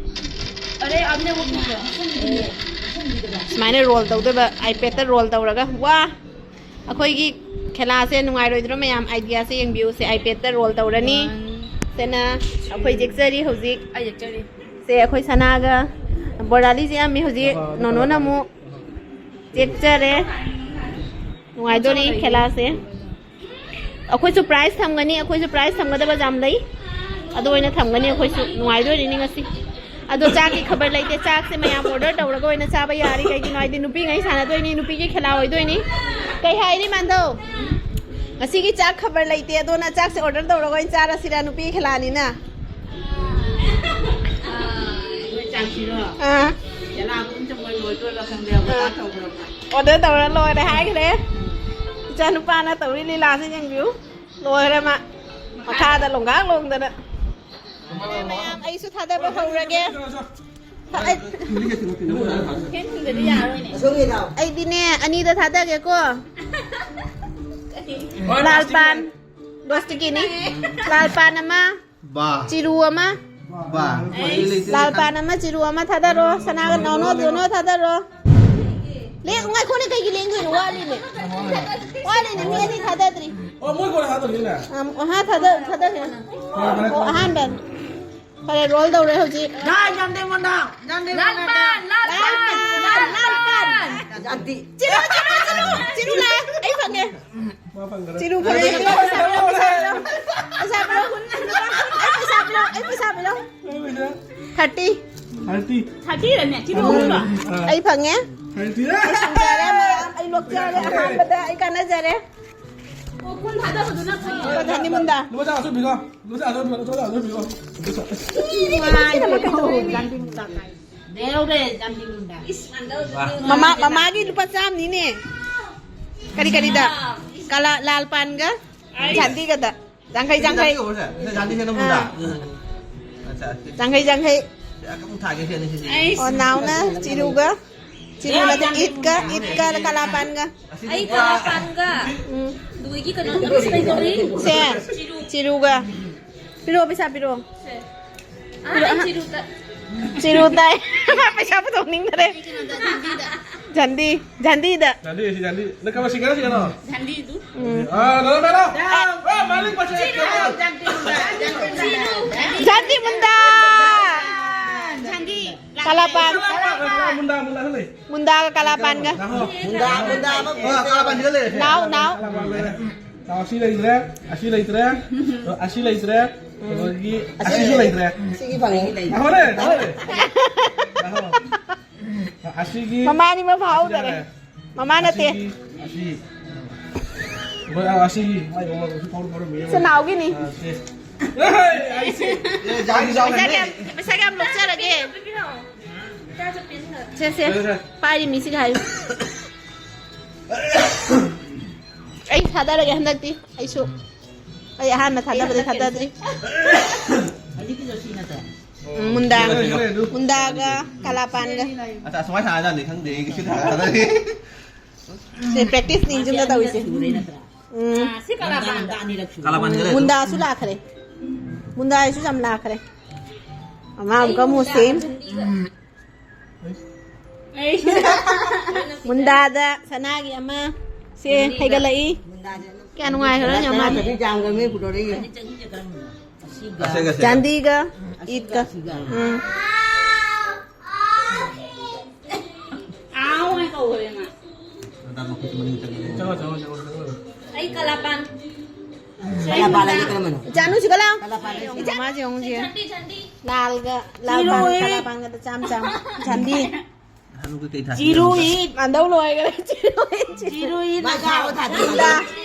ꯑꯔꯦ, ꯑꯗꯨꯅꯦ ꯑꯃꯨꯛ ꯅꯤꯛꯄ꯫ ꯁꯨꯃꯥꯏꯅ ꯔꯣꯜ ꯇꯧꯗꯣꯏꯕ, ꯑꯥꯏꯄꯦꯗꯇ ꯔꯣꯜ ꯇꯧꯔꯒ꯫ ꯋꯥ! ꯑꯩꯈꯣꯏꯒꯤ ꯈꯦꯂꯥꯁꯦ ꯅꯨꯡꯉꯥꯏꯔꯣꯏꯗ꯭ꯔꯣ ꯃꯌꯥꯝ? ꯑꯥꯏꯗꯤꯌꯥꯁꯦ ꯌꯦꯡꯕꯤꯌꯨꯁꯦ, ꯑꯥꯏꯄꯦꯗꯇ ꯔꯣꯜ ꯇꯧꯔꯅꯤ꯫ ꯁꯤꯅ ꯑꯩꯈꯣꯏ ꯌꯦꯛꯆꯔꯤ ꯍꯧꯖꯤꯛ꯫ ꯑꯩ ꯌꯦꯛꯆꯔꯤ꯫ ꯁꯦ ꯑꯩꯈꯣꯏ ꯁꯅꯥꯒ ꯕꯣꯔꯥꯂꯤꯁꯦ ꯌꯥꯝꯃꯤ ꯍꯧꯖꯤꯛ꯫ ꯅꯣꯅꯣꯅ ꯑꯃꯨꯛ ꯌꯦꯛꯆꯔꯦ꯫ ꯅꯨꯡꯉꯥꯏꯗꯣꯔꯤ ꯈꯦꯂꯥꯁꯦ꯫ ꯑꯩꯈꯣꯏꯁꯨ ꯄ꯭ꯔꯥꯏꯖ ꯊꯝꯒꯅꯤ, ꯑꯩꯈꯣꯏꯁꯨ ꯄ꯭ꯔꯥꯏꯖ ꯊꯝꯒꯗꯕ ꯌꯥꯝ ꯂꯩ꯫ ꯑꯗꯨ ꯑꯣꯏꯅ ꯊꯝꯒꯅꯤ ꯑꯩꯈꯣꯏꯁꯨ꯫ ꯅꯨꯡꯉꯥꯏꯗꯣꯏꯅꯤ ꯉꯁꯤ꯫ ꯑꯗꯣ ꯆꯥꯛꯀꯤ ꯈꯕꯔ ꯂꯩꯇꯦ꯫ ꯆꯥꯛꯁꯦ ꯃꯌꯥꯝ ꯑꯣꯔꯗꯔ ꯇꯧꯔꯒ ꯑꯣꯏꯅ ꯆꯥꯕ ꯌꯥꯔꯤ꯫ ꯀꯩꯒꯤꯅꯣ ꯍꯥꯏꯗꯤ ꯅꯨꯄꯤꯉꯩ ꯁꯥꯟꯅꯗꯣꯏꯅꯤ, ꯅꯨꯄꯤꯒꯤ ꯈꯦꯂꯥ ꯑꯣꯏꯗꯣꯏꯅꯤ꯫ ꯀꯩ ꯍꯥꯏꯔꯤ ꯃꯥꯟꯗꯧ? ꯉꯁꯤꯒꯤ ꯆꯥꯛ ꯈꯕꯔ ꯂꯩꯇꯦ, ꯑꯗꯨꯅ ꯆꯥꯛꯁꯦ ꯑꯣꯔꯗꯔ ꯇꯧꯔꯒ ꯑꯣꯏꯅ ꯆꯥꯔꯁꯤꯔꯥ, ꯅꯨꯄꯤꯒꯤ ꯈꯦꯂꯥꯅꯤꯅ? ꯑꯥ꯫ ꯑꯣꯔꯗꯔ ꯇꯧꯔ ꯂꯣꯏꯔꯦ ꯍꯥꯏꯈ꯭ꯔꯦ꯫ ꯏꯆꯥꯅꯨꯄꯥꯅ ꯇꯧꯔꯤ ꯂꯤꯂꯥꯁꯦ ꯌꯦꯡꯕꯤꯌꯨ꯫ ꯂꯣꯏꯔꯦ ꯃꯥ꯫ ꯃꯈꯥꯗ ꯂꯣꯡꯒꯥꯛ ꯂꯣꯡꯗꯅ꯫ ꯃꯌꯥꯝ, ꯑꯩꯁꯨ ꯊꯥꯗꯕ ꯍꯧꯔꯒꯦ꯫ ꯑꯩ-, ꯑꯩꯗꯤꯅꯦ, ꯑꯅꯤꯗ ꯊꯥꯗꯒꯦꯀꯣ꯫ ꯂꯥꯜ ꯄꯥꯟ, ꯒꯣꯁꯇꯤꯀꯤꯅꯤ꯫ ꯂꯥꯜ ꯄꯥꯟ ꯑꯃ, ꯕꯥ꯫ ꯆꯤꯔꯨ ꯑꯃ꯫ ꯕꯥ꯫ ꯂꯥꯜ ꯄꯥꯟ ꯑꯃ, ꯆꯤꯔꯨ ꯑꯃ ꯊꯥꯗꯔꯣ꯫ ꯁꯅꯥꯒ ꯅꯣꯅꯣ, ꯗꯣꯅꯣ ꯊꯥꯗꯔꯣ꯫ ꯂꯦꯡ-, ꯉꯥꯏꯈꯣꯅꯦ, ꯀꯩꯒꯤ ꯂꯦꯡꯗꯣꯏꯅꯣ? ꯋꯥꯠꯂꯤꯅꯦ꯫ ꯋꯥꯠꯂꯤꯅꯦ, ꯃꯤ ꯑꯅꯤ ꯊꯥꯗꯗ꯭ꯔꯤ꯫ ꯑꯣ, ꯃꯣꯏ ꯀꯣꯟꯅ ꯊꯥꯗꯣꯏꯅꯤꯅꯦ꯫ ꯑꯝ, ꯑꯍꯥ, ꯊꯥꯗ-, ꯊꯥꯗꯈ꯭ꯔꯦ꯫ ꯀꯣꯟꯅ, ꯀꯣꯟꯅ꯫ ꯑꯣ, ꯑꯍꯥꯟꯕ꯫ ꯐꯔꯦ, ꯔꯣꯜ ꯇꯧꯔꯦ ꯍꯧꯖꯤꯛ꯫ ꯂꯥꯜ ꯄꯥꯟ, ꯂꯥꯜ ꯄꯥꯟ, ꯂꯥꯜ ꯄꯥꯟ꯫ ꯆꯤꯔꯨ, ꯆꯤꯔꯨ, ꯆꯤꯔꯨ꯫ ꯆꯤꯔꯨ ꯂꯥꯛꯑꯦ꯫ ꯑꯩ ꯐꯪꯉꯦ꯫ ꯃꯥ ꯐꯪꯈ꯭ꯔꯦ꯫ ꯆꯤꯔꯨ ꯐꯪꯉꯦ꯫ ꯄꯩꯁꯥ ꯄꯤꯔꯛꯑꯣ, ꯄꯩꯁꯥ ꯄꯤꯔꯛꯑꯣ꯫ ꯑꯩ ꯄꯩꯁꯥ ꯄꯤꯔꯛꯑꯣ, ꯑꯩ ꯄꯩꯁꯥ ꯄꯤꯔꯛꯑꯣ꯫ ꯑꯩ ꯄꯩꯁꯥ꯫ ꯊꯥꯔꯇꯤ꯫ ꯊꯥꯔꯇꯤ꯫ ꯊꯥꯔꯇꯤꯔꯅꯦ? ꯆꯤꯔꯨ ꯑꯍꯨꯝꯂꯣ? ꯑꯥ꯫ ꯑꯩ ꯐꯪꯉꯦ꯫ ꯊꯥꯔꯇꯤ꯫ ꯑꯩ ꯁꯤꯡꯖꯔꯦ ꯃꯌꯥꯝ꯫ ꯑꯩ ꯂꯣꯛꯆꯔꯦ꯫ ꯑꯍꯥꯟꯕꯗ ꯑꯩ ꯀꯥꯟꯅꯖꯔꯦ꯫ ꯑꯣ, ꯀꯨꯟ ꯊꯥꯗꯕꯗꯨꯅ ꯐꯩ꯫ ꯂꯨꯄꯥ ꯆꯅꯤ ꯃꯨꯟꯗ꯫ ꯂꯨꯄꯥ ꯆꯥꯝꯃ ꯄꯤꯔꯣ꯫ ꯂꯨꯄꯥ ꯆꯥꯝꯃ ꯄꯤꯔꯣ꯫ ꯂꯨꯄꯥ ꯆꯥꯝꯃ ꯄꯤꯔꯣ꯫ ꯂꯦꯎꯔꯦ, ꯖꯥꯝꯕꯤ ꯃꯨꯟꯗꯥ ꯀꯥꯏ꯫ ꯃꯃꯥ, ꯃꯃꯥꯒꯤ ꯂꯨꯄꯥ ꯆꯥꯝꯃꯅꯤꯅꯦ꯫ ꯀꯔꯤ ꯀꯔꯤꯗ? ꯀꯂꯥ, ꯂꯥꯜ ꯄꯥꯟꯒ ꯖꯥꯟꯗꯤꯒꯗ꯫ ꯌꯥꯡꯈꯩ, ꯌꯥꯡꯈꯩ꯫ ꯁꯤꯗ ꯖꯥꯟꯗꯤꯁꯦ ꯅꯪ ꯃꯨꯟꯗꯥ? ꯑꯥ꯫ ꯑꯠꯆꯥ, ꯑꯠꯆꯥ꯫ ꯌꯥꯡꯈꯩ, ꯌꯥꯡꯈꯩ꯫ ꯁꯤ ꯑꯃꯨꯛ ꯊꯥꯒꯦ, ꯁꯤ ꯑꯅꯤꯁꯤꯗꯤ꯫ ꯑꯣ, ꯅꯥꯎꯅ ꯆꯤꯔꯨꯒ, ꯆꯤꯔꯨ ꯅꯠꯇꯦ, ꯏꯠꯀ, ꯏꯠꯀ ꯀꯂꯥ ꯄꯥꯟꯒ꯫ ꯑꯩ ꯀꯂꯥ ꯄꯥꯟꯒ꯫ ꯎꯝ꯫ ꯂꯣꯏꯒꯤ ꯀꯩꯅꯣ ꯀꯩꯗꯧꯔꯤ? ꯁꯦ, ꯆꯤꯔꯨꯒ꯫ ꯄꯤꯔꯛꯑꯣ, ꯄꯩꯁꯥ ꯄꯤꯔꯛꯑꯣ꯫ ꯁꯦ꯫ ꯑꯥ, ꯑꯩ ꯆꯤꯔꯨꯗ꯫ ꯆꯤꯔꯨ ꯇꯥꯏ꯫ ꯄꯩꯁꯥ ꯄꯨꯊꯣꯛꯅꯤꯡꯗꯔꯦ꯫ ꯀꯩꯅꯣꯗ, ꯖꯥꯟꯗꯤꯗ꯫ ꯖꯥꯟꯗꯤ, ꯖꯥꯟꯗꯤꯗ꯫ ꯖꯥꯟꯗꯤ, ꯁꯤ ꯖꯥꯟꯗꯤ꯫ ꯅꯪ ꯀꯔꯝꯕ ꯁꯤꯡꯒꯔ ꯁꯤꯒꯅꯣ? ꯖꯥꯟꯗꯤꯗꯨ꯫ ꯎꯝ꯫ ꯑꯥ, ꯅꯣꯔꯃꯦꯜꯂꯣ꯫ ꯑꯥ, ꯃꯥꯂꯤꯛ ꯄꯥꯁꯦ꯫ ꯖꯥꯟꯗꯤ ꯃꯨꯟꯗꯥ꯫ ꯖꯥꯟꯗꯤ꯫ ꯀꯂꯥꯄꯥꯟ꯫ ꯃꯨꯟꯗꯥ, ꯃꯨꯟꯗꯥ, ꯍꯜꯂꯦ꯫ ꯃꯨꯟꯗꯥꯒ ꯀꯂꯥꯄꯥꯟꯒ꯫ ꯅꯥꯍꯣ꯫ ꯃꯨꯟꯗꯥ, ꯃꯨꯟꯗꯥ ꯑꯃ ꯑꯥ, ꯀꯂꯥꯄꯥꯟꯁꯤꯒ ꯂꯩꯔꯦ꯫ ꯅꯥꯎ, ꯅꯥꯎ꯫ ꯀꯂꯥꯄꯥꯟ ꯂꯩꯔꯦ꯫ ꯑꯁꯤ ꯂꯩꯇ꯭ꯔꯦ, ꯑꯁꯤ ꯂꯩꯇ꯭ꯔꯦ, ꯑꯁꯤ ꯂꯩꯇ꯭ꯔꯦ, ꯑꯗꯒꯤ ꯑꯁꯤꯁꯨ ꯂꯩꯇ꯭ꯔꯦ꯫ ꯁꯤꯒꯤ ꯐꯪꯉꯦ꯫ ꯍꯣꯔꯦ, ꯍꯣꯔꯦ꯫ ꯑꯁꯤꯒꯤ ꯃꯃꯥꯅꯤ ꯃꯐꯥꯎꯗꯔꯦ꯫ ꯑꯁꯤ ꯂꯩꯔꯦ꯫ ꯃꯃꯥ ꯅꯠꯇꯦ꯫ ꯑꯁꯤꯒꯤ, ꯑꯁꯤ꯫ ꯍꯣꯏ, ꯑꯁꯤꯒꯤ꯫ ꯃꯥꯏ ꯃꯃꯥ ꯁꯤ ꯐꯥꯎꯔ ꯐꯥꯎꯔ ꯃꯤ ꯑꯃ꯫ ꯁꯤ ꯅꯥꯎꯒꯤꯅꯤ꯫ ꯑꯥ, ꯁꯤ꯫ ꯑꯦ, ꯑꯩ ꯁꯤ꯫ ꯑꯦ, ꯖꯥꯎꯗꯤ ꯖꯥꯎ ꯄꯩꯁꯥ ꯅꯠꯇꯦ꯫ ꯀꯌꯥꯝ, ꯄꯩꯁꯥ ꯀꯌꯥꯝ ꯂꯣꯛꯆꯔꯒꯦ? ꯁꯦ, ꯁꯦ꯫ ꯁꯦ, ꯁꯦ꯫ ꯄꯥꯏꯔꯤ ꯃꯤꯁꯤꯒ ꯍꯥꯏꯌꯨ꯫ ꯑꯩ ꯊꯥꯗꯔꯒꯦ ꯍꯟꯗꯛꯇꯤ꯫ ꯑꯩꯁꯨ꯫ ꯑꯩ ꯑꯍꯥꯟꯕ ꯊꯥꯗꯕꯗꯤ ꯊꯥꯗꯗ꯭ꯔꯤ꯫ ꯎꯝ, ꯃꯨꯟꯗꯥ꯫ ꯃꯨꯟꯗꯥꯒ ꯀꯂꯥꯄꯥꯟꯒ꯫ ꯑꯁ, ꯑꯁꯨꯃꯥꯏꯅ ꯊꯥꯅꯖꯥꯠꯅꯤ ꯈꯪꯗꯦ꯫ ꯑꯩ ꯀꯩꯁꯨ ꯊꯥꯅꯗꯦ꯫ ꯁꯦ, practice ꯅꯤ ꯌꯨꯝꯗ ꯇꯧꯔꯤꯁꯦ꯫ ꯎꯝ꯫ ꯑꯥ, ꯁꯤ ꯀꯂꯥꯄꯥꯟ꯫ ꯀꯂꯥꯄꯥꯟꯒ ꯂꯩ꯫ ꯃꯨꯟꯗꯥꯁꯨ ꯂꯥꯛꯈ꯭ꯔꯦ꯫ ꯃꯨꯟꯗꯥꯁꯨ ꯌꯥꯝ ꯂꯥꯛꯈ꯭ꯔꯦ꯫ ꯑꯃ ꯑꯃꯨꯛꯀ ꯑꯃꯨꯛ ꯁꯦꯝ꯫ ꯑꯩ꯫ ꯃꯨꯟꯗꯥꯗ ꯁꯅꯥꯒꯤ ꯑꯃ ꯁꯦ ꯍꯩꯒꯠꯂꯛꯏ꯫ ꯀꯌꯥ ꯅꯨꯡꯉꯥꯏꯈ꯭ꯔꯣ ꯌꯦꯡꯉꯣ ꯃꯥꯗꯤ꯫ ꯆꯍꯤ ꯌꯥꯝꯈ꯭ꯔꯕꯅꯤ ꯄꯨꯊꯣꯔꯛꯏ꯫ ꯑꯁꯦꯡ, ꯑꯁꯦꯡ꯫ ꯖꯥꯟꯗꯤꯒ ꯏꯠꯀ꯫ ꯎꯝ꯫ ꯑꯥꯎ ꯍꯥꯏ ꯀꯧꯈ꯭ꯔꯦ ꯃꯥ꯫ ꯆꯪꯉꯣ, ꯆꯪꯉꯣ, ꯆꯪꯉꯣ, ꯆꯪꯉꯣ꯫ ꯑꯩ ꯀꯂꯥꯄꯥꯟ꯫ ꯀꯂꯥꯄꯥꯟ ꯍꯥꯏꯗꯤ ꯀꯔꯝꯕꯅꯣ? ꯏꯆꯥ ꯅꯨꯡꯁꯤꯒ ꯂꯥꯎ꯫ ꯀꯂꯥꯄꯥꯟ ꯍꯥꯏꯗꯤ ꯏꯆꯥ ꯅꯨꯡꯁꯤꯒ꯫ ꯂꯥꯜꯒ, ꯂꯥꯜ ꯄꯥꯟ, ꯀꯂꯥ ꯄꯥꯟꯒꯗ ꯆꯥꯝ ꯆꯥꯝ꯫ ꯆꯥꯟꯗꯤ꯫ ꯍꯅꯨꯒ ꯀꯩ ꯊꯥ ꯆꯤꯔꯨ ꯏꯠ꯫ ꯃꯥꯟꯗꯧ ꯂꯣꯏꯈ꯭ꯔꯦ꯫ ꯆꯤꯔꯨ ꯏꯠ꯫ ꯆꯤꯔꯨ ꯏꯠ꯫ ꯃꯥ ꯈꯥꯎ ꯊꯥꯗꯦ꯫ ꯃꯨꯟꯗꯥ꯫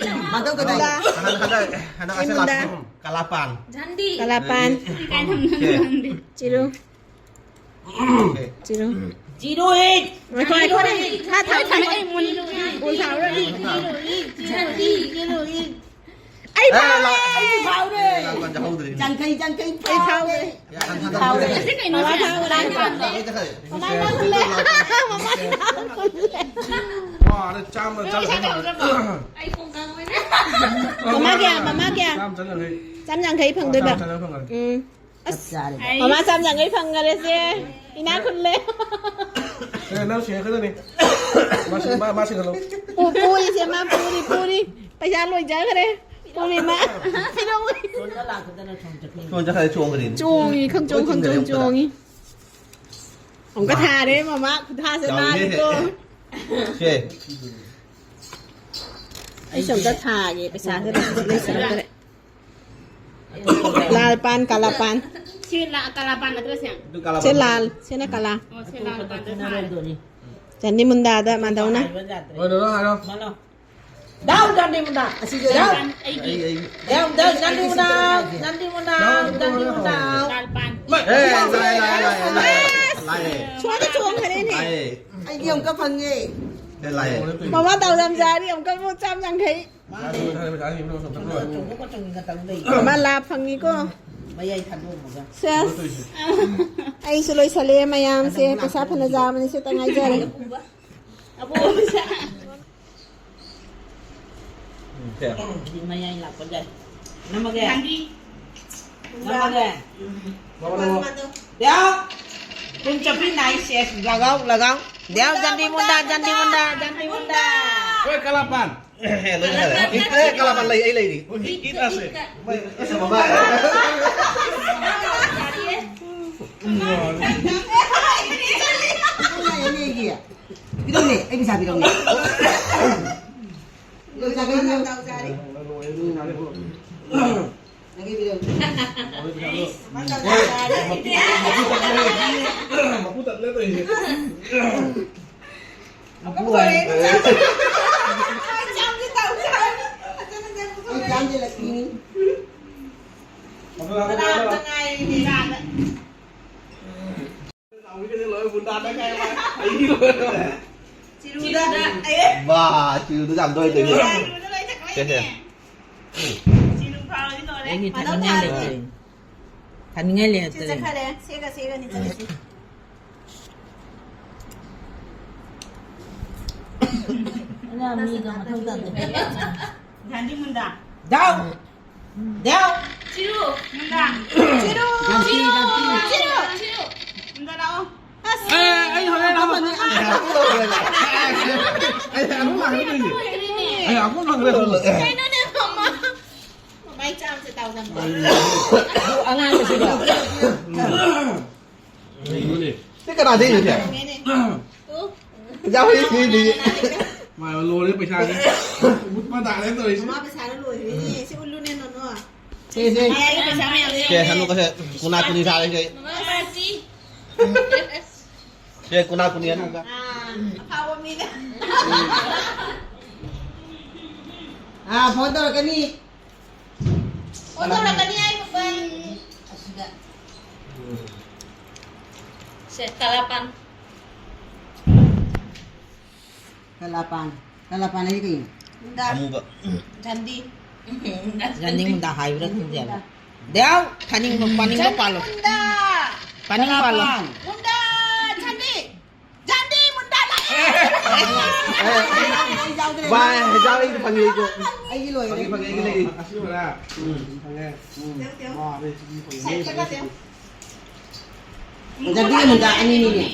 ꯃꯥꯟꯗꯧ ꯀꯩꯗꯧ? ꯃꯨꯟꯗꯥ꯫ ꯍꯟꯗꯛ, ꯍꯟꯗꯛ, ꯍꯟꯗꯛ ꯑꯩ ꯑꯁꯦ ꯃꯨꯟꯗꯥ꯫ ꯂꯥꯛꯄ ꯀꯂꯥꯄꯥꯟ꯫ ꯀꯂꯥꯄꯥꯟ꯫ ꯀꯥꯏ ꯊꯝꯅꯕ ꯈꯪꯗꯦ꯫ ꯆꯤꯔꯨ꯫ ꯆꯤꯔꯨ꯫ ꯆꯤꯔꯨ ꯏꯠ꯫ ꯉꯥꯏꯈꯣ, ꯉꯥꯏꯈꯣ, ꯉꯥꯏꯈꯣ꯫ ꯊꯥ, ꯊꯥ, ꯊꯥ, ꯑꯩ ꯃꯨꯟ-, ꯃꯨꯟ ꯊꯥꯔꯨꯔꯅꯤ꯫ ꯆꯤꯔꯨ ꯏꯠ꯫ ꯆꯤꯔꯨ ꯏꯠ꯫ ꯑꯩ ꯑꯦ, ꯐꯥꯎꯔꯦ! ꯂꯥꯛ-, ꯑꯩ ꯐꯥꯎꯔꯦ! ꯂꯥꯛꯄ ꯆꯥꯍꯧꯗ꯭ꯔꯦ꯫ ꯌꯥꯡꯈꯩ, ꯌꯥꯡꯈꯩ ꯑꯩ ꯐꯥꯎꯔꯦ! ꯐꯥꯎꯔꯦ! ꯌꯥ, ꯍꯟ-, ꯍꯟ-, ꯐꯥꯎꯔꯦ! ꯍꯟ-, ꯍꯟ-, ꯍꯟ-, ꯍꯟ-, ꯍꯟ-, ꯍꯟ-, ꯍꯟ-, ꯃꯃꯥ ꯐꯥꯎꯔꯦ! ꯃꯃꯥ ꯐꯥꯎꯔꯦ! ꯋꯥꯔꯦ, ꯆꯥꯝꯃ ꯅꯣꯏ ꯄꯩꯁꯥ ꯆꯪꯈ꯭ꯔꯦ꯫ ꯀꯌꯥ ꯂꯧꯔꯕꯣ? ꯑꯩ ꯀꯣꯡꯀꯥꯡ ꯑꯣꯏꯅ꯫ ꯃꯃꯥ ꯀꯌꯥ? ꯃꯃꯥ ꯀꯌꯥ? ꯆꯥꯝꯃ ꯆꯪꯈ꯭ꯔꯦ꯫ ꯆꯥꯝ ꯌꯥꯡꯈꯩ ꯐꯪꯗꯣꯏꯕ꯫ ꯆꯥꯝꯃ ꯆꯪꯈ꯭ꯔꯦ ꯐꯪꯉꯦ꯫ ꯎꯝ꯫ ꯑꯁ, ꯆꯞ ꯆꯥꯔꯦ꯫ ꯃꯃꯥ ꯆꯥꯝ ꯌꯥꯡꯈꯩ ꯐꯪꯈꯔꯦꯁꯦ꯫ ꯏꯅꯥꯛ ꯈꯨꯜꯂꯦ꯫ ꯑꯦ, ꯅꯪ ꯁꯤꯡꯉꯛꯀꯗꯕꯅꯤ꯫ ꯃꯥ ꯁꯤ-, ꯃꯥ, ꯃꯥ ꯁꯤꯡꯍꯜꯂꯣ꯫ ꯄꯨ-, ꯄꯨꯔꯤꯁꯦ ꯃꯥ ꯄꯨꯔꯤ, ꯄꯨꯔꯤ꯫ ꯄꯩꯁꯥ ꯂꯣꯏꯖꯈ꯭ꯔꯦ꯫ ꯄꯨꯔꯤ ꯃꯥ꯫ ꯄꯤꯔꯛꯑꯣ꯫ ꯁꯣꯝꯗ ꯂꯥꯛꯄꯗꯅ ꯁꯣꯝ ꯆꯠꯈꯤꯅꯤ꯫ ꯁꯣꯝ ꯆꯠꯈ꯭ꯔꯦ, ꯆꯣꯡꯈ꯭ꯔꯦꯅꯦ꯫ ꯆꯣꯡꯉꯤ, ꯈꯪꯆꯣꯡ, ꯈꯪꯆꯣꯡ ꯆꯣꯡꯉꯤ꯫ ꯑꯃꯨꯛꯀ ꯊꯥꯔꯦ ꯃꯃꯥ꯫ ꯈꯨꯊꯥꯁꯦ ꯆꯥꯎꯋꯦꯍꯦ꯫ ꯅꯥꯜꯂꯤꯀꯣ꯫ ꯁꯦ꯫ ꯑꯩꯁꯨ ꯑꯝꯇ ꯊꯥꯒꯦ, ꯄꯩꯁꯥꯁꯦ ꯂꯩꯁꯜꯂꯛꯇ꯭ꯔꯦ꯫ ꯂꯥꯜ ꯄꯥꯟ, ꯀꯥꯂꯥ ꯄꯥꯟ꯫ ꯁꯤ ꯂꯥ-, ꯀꯥꯂꯥ ꯄꯥꯟ ꯅꯠꯇ꯭ꯔꯣ ꯁꯦ? ꯑꯗꯨ ꯀꯥꯂꯥ ꯁꯦ ꯄꯥꯟ꯫ ꯂꯥꯜ, ꯁꯤꯅ ꯀꯥꯂꯥ꯫ ꯑꯣ, ꯁꯦ ꯂꯥꯜ ꯄꯥꯟꯗ ꯊꯥꯔꯦ꯫ ꯆꯟꯗꯤ ꯃꯨꯟꯗꯥꯗ ꯃꯥꯙꯧꯅ꯫ ꯍꯥꯏꯕ ꯌꯥꯗ꯭ꯔꯦ꯫ ꯍꯣꯏ, ꯂꯣꯏꯔꯣ, ꯍꯥꯏꯔꯣ꯫ ꯃꯥꯅꯣ꯫ ꯗꯥꯎ ꯆꯟꯗꯤ ꯃꯨꯟꯗꯥ꯫ ꯑꯁꯤꯁꯦ ꯂꯥꯜ ꯗꯥꯎ꯫ ꯄꯥꯟ ꯑꯩꯒꯤ꯫ ꯑꯩ, ꯑꯩ꯫ ꯗꯥꯎ, ꯗꯥꯎ, ꯆꯟꯗꯤ ꯃꯨꯟꯗꯥ꯫ ꯆꯟꯗꯤ ꯃꯨꯟꯗꯥ꯫ ꯗꯥꯎ, ꯆꯟꯗꯤ ꯃꯨꯟꯗꯥ꯫ ꯂꯥꯜ ꯄꯥꯟ꯫ ꯑꯦ, ꯂꯥꯛꯑꯦ, ꯂꯥꯛꯑꯦ, ꯂꯥꯛꯑꯦ, ꯂꯥꯛꯑꯦ꯫ ꯁꯣꯝꯗ ꯆꯣꯡꯈ꯭ꯔꯦꯅꯦ꯫ ꯂꯥꯛꯑꯦ꯫ ꯑꯩꯗꯤ ꯑꯃꯨꯛꯀ ꯐꯪꯉꯦ꯫ ꯑꯦ, ꯂꯥꯛꯑꯦ꯫ ꯃꯃꯥ ꯗꯥꯎ ꯌꯥꯝ ꯌꯥꯔꯤ, ꯑꯃꯨꯛꯀ ꯑꯃꯨꯛ ꯆꯥꯝ ꯌꯥꯡꯈꯩ꯫ ꯃꯥꯅꯦ꯫ ꯆꯨꯝꯕ ꯆꯨꯝꯃꯤꯒ ꯇꯧ ꯂꯩ꯫ ꯃꯥ ꯂꯥ ꯐꯪꯉꯤꯀꯣ꯫ ꯃꯌꯥꯏ ꯊꯥꯗꯣꯛꯑꯝꯃꯒ꯫ ꯁꯦꯁ꯫ ꯑꯩꯁꯨ ꯂꯣꯏꯁꯜꯂꯦ ꯃꯌꯥꯝꯁꯦ꯫ ꯄꯩꯁꯥ ꯐꯅ ꯌꯥꯝꯕꯅꯤ, ꯁꯤꯇ ꯉꯥꯏꯖꯔꯦ꯫ ꯑꯕꯣꯛ ꯄꯩꯁꯥ꯫ ꯎꯝ, ꯁꯦ꯫ ꯑꯗꯨꯗꯤ ꯃꯌꯥꯏ ꯂꯥꯛꯄ ꯌꯥꯏ꯫ ꯅꯝꯃꯒꯦ꯫ ꯒꯥꯟꯙꯤ꯫ ꯅꯝꯃꯒꯦ꯫ ꯅꯝꯃꯣ, ꯅꯝꯃꯣ꯫ ꯗꯦꯎ꯫ ꯄꯨꯟ ꯆꯞꯄꯤ ꯅꯥꯏ ꯁꯦꯁ꯫ ꯂꯒꯥꯎ, ꯂꯒꯥꯎ꯫ ꯗꯦꯎ, ꯖꯟꯗꯤ ꯃꯨꯟꯗꯥ, ꯖꯟꯗꯤ ꯃꯨꯟꯗꯥ, ꯖꯟꯗꯤ ꯃꯨꯟꯗꯥ꯫ ꯍꯣꯏ, ꯀꯂꯥꯄꯥꯟ꯫ ꯑꯦ, ꯂꯣꯏ ꯍꯥꯏꯔꯦ꯫ ꯏꯠ, ꯑꯦ, ꯀꯂꯥꯄꯥꯟ ꯂꯩ, ꯑꯩ ꯂꯩꯔꯤ꯫ ꯏꯠ, ꯏꯠ ꯑꯁꯦ꯫ ꯃꯣꯏ, ꯑꯁ, ꯃꯃꯥ꯫ ꯄꯤꯔꯝꯅꯦ, ꯑꯩ ꯄꯩꯁꯥ ꯄꯤꯔꯝꯅꯦ꯫ ꯄꯤꯔꯝꯅꯦ, ꯆꯥꯒꯦ, ꯄꯤꯔꯝꯅꯦ꯫ ꯅꯪꯒꯤ ꯄꯤꯔꯝꯅꯦ꯫ ꯃꯄꯨ ꯇꯠꯂꯦ ꯇꯧꯔꯤꯁꯦ꯫ ꯑꯩ ꯆꯥꯝꯗꯤ ꯂꯛꯄꯤꯅꯤ꯫ ꯀꯅꯥꯝꯇ ꯉꯥꯏꯔꯤꯅꯦ꯫ ꯆꯤꯔꯨꯗ꯫ ꯕꯥ, ꯆꯤꯔꯨꯗ ꯌꯥꯝ ꯇꯣꯏ ꯇꯣꯏ꯫ ꯆꯤꯔꯨꯗ ꯂꯣꯏ ꯆꯠꯈ꯭ꯔꯦꯅꯦ꯫ ꯁꯦ, ꯁꯦ꯫ ꯆꯤꯔꯨ ꯐꯥꯎꯔꯗꯤ ꯂꯣꯏꯔꯦ꯫ ꯑꯩꯒꯤ ꯊꯛꯅꯤꯡꯉꯥꯏ ꯂꯩꯇ꯭ꯔꯦ꯫ ꯊꯛꯅꯤꯡꯉꯥꯏ ꯁꯤ ꯂꯩꯇ꯭ꯔꯦ꯫ ꯆꯠꯈ꯭ꯔꯦ꯫ ꯁꯤꯒ ꯁꯤꯒꯅꯤ ꯆꯠꯂꯤꯁꯤ꯫ ꯑꯩꯅ ꯃꯤꯗꯣ ꯃꯊꯧ ꯇꯥꯗꯦ꯫ ꯒꯥꯟꯙꯤ ꯃꯨꯟꯗꯥ꯫ ꯗꯥꯎ! ꯗꯥꯎ! ꯁꯤꯔꯨ! ꯅꯨꯡꯗꯥꯡ! ꯁꯤꯔꯨ! ꯁꯤꯔꯨ! ꯁꯤꯔꯨ! ꯅꯨꯡꯗꯥꯡ ꯂꯥꯛꯑꯣ! ꯑꯁ! ꯑꯦ, ꯑꯩ ꯍꯣꯔꯦꯟ ꯂꯥꯛꯑꯣ꯫ ꯑꯩ ꯑꯃꯨꯛ ꯍꯪꯒꯗꯣꯏꯅꯦ꯫ ꯂꯣꯏꯈ꯭ꯔꯦꯅꯦ꯫ ꯑꯩ ꯑꯃꯨꯛ ꯍꯪꯒꯗꯣꯏꯅꯦ꯫ ꯀꯩꯅꯣꯅꯦ, ꯃꯃꯥ? ꯃꯃꯥꯏ ꯆꯥꯝꯁꯦ ꯇꯥꯎꯗꯝꯕ꯫ ꯑꯉꯥꯡꯕꯁꯤꯗ꯫ ꯀꯩꯅꯣꯅꯦ꯫ ꯁꯤ ꯀꯅꯥꯗꯩꯅꯣ ꯁꯦ? ꯇꯨ꯫ ꯌꯥꯎꯔꯤ, ꯃꯤꯗꯤ꯫ ꯃꯥ ꯂꯣꯏꯔꯦ ꯄꯩꯁꯥꯁꯦ꯫ ꯃꯨꯠꯄ ꯇꯥꯔꯦ ꯇꯧꯔꯤꯁꯦ꯫ ꯃꯃꯥ ꯄꯩꯁꯥꯗꯣ ꯂꯣꯏꯈ꯭ꯔꯦꯅꯦ꯫ ꯁꯤ ꯎꯠꯂꯨꯅꯦ, ꯅꯣꯅꯣ꯫ ꯁꯦ, ꯁꯦ꯫ ꯃꯌꯥꯏꯒꯤ ꯄꯩꯁꯥ ꯃꯌꯥꯝꯁꯦ ꯁꯦ, ꯌꯦꯡꯉꯨꯅꯦ꯫ ꯁꯅꯨ ꯀꯁꯦ, ꯀꯨꯅꯥ ꯀꯨꯅꯤ ꯁꯥꯔꯦ ꯁꯦ꯫ ꯃꯃꯥ ꯄꯥꯔꯇꯤ꯫ ꯁꯦ, ꯀꯨꯅꯥ ꯀꯨꯅꯤ ꯍꯅꯨꯒ꯫ ꯑꯥ, ꯑꯐꯥꯎꯕ ꯃꯤꯅ꯫ ꯑꯥ, ꯐꯣꯟ ꯇꯧꯔꯛꯀꯅꯤ꯫ ꯐꯣꯟ ꯇꯧꯔꯛꯀꯅꯤ ꯍꯥꯏ ꯃꯈꯣꯟ꯫ ꯑꯁꯤꯗ꯫ ꯁꯦ, ꯀꯂꯥꯄꯥꯟ꯫ ꯀꯂꯥꯄꯥꯟ꯫ ꯀꯂꯥꯄꯥꯟ ꯍꯥꯏꯗꯤ ꯀꯩꯅꯣ? ꯃꯨꯟꯗꯥ꯫ ꯑꯃꯨꯕ꯫ ꯖꯟꯗꯤ꯫ ꯖꯟꯗꯤ ꯃꯨꯟꯗꯥ ꯍꯥꯏꯕ꯭ꯔꯥ ꯈꯪꯗꯦꯕ꯫ ꯃꯨꯟꯗꯥ꯫ ꯗꯦꯎ, ꯊꯥꯅꯤꯡꯕ, ꯄꯥꯅꯤꯡꯕ ꯖꯟꯗꯤ ꯄꯥꯜꯂꯣ꯫ ꯃꯨꯟꯗꯥ꯫ ꯄꯥꯅꯤꯡꯕ ꯄꯥꯜꯂꯣ꯫ ꯀꯂꯥꯄꯥꯟ꯫ ꯃꯨꯟꯗꯥ, ꯖꯟꯗꯤ꯫ ꯖꯟꯗꯤ ꯃꯨꯟꯗꯥ ꯂꯥꯛꯑꯦ꯫ ꯑꯩ ꯌꯥꯎꯗ꯭ꯔꯦ꯫ ꯚꯥꯏ, ꯍꯤꯗꯥꯛ ꯑꯩꯒꯤ ꯐꯪꯉꯦ ꯑꯩꯁꯨ꯫ ꯑꯩꯒꯤ ꯂꯣꯏꯔꯦ꯫ ꯐꯪꯉꯦ, ꯐꯪꯉꯦ, ꯑꯩꯒꯤ ꯂꯩ꯫ ꯑꯁꯤ ꯂꯣꯏꯔꯦ꯫ ꯎꯝ, ꯐꯪꯉꯦ꯫ ꯎꯝ꯫ ꯇꯦꯎ, ꯇꯦꯎ꯫ ꯋꯥ, ꯑꯩ ꯁꯤꯒꯤ ꯐꯪꯉꯦ꯫ ꯁꯥꯏꯠ ꯆꯠꯂꯣ, ꯇꯦꯎ꯫ ꯖꯟꯗꯤꯒ ꯃꯨꯟꯗꯥ ꯑꯅꯤꯅꯤꯅꯦ꯫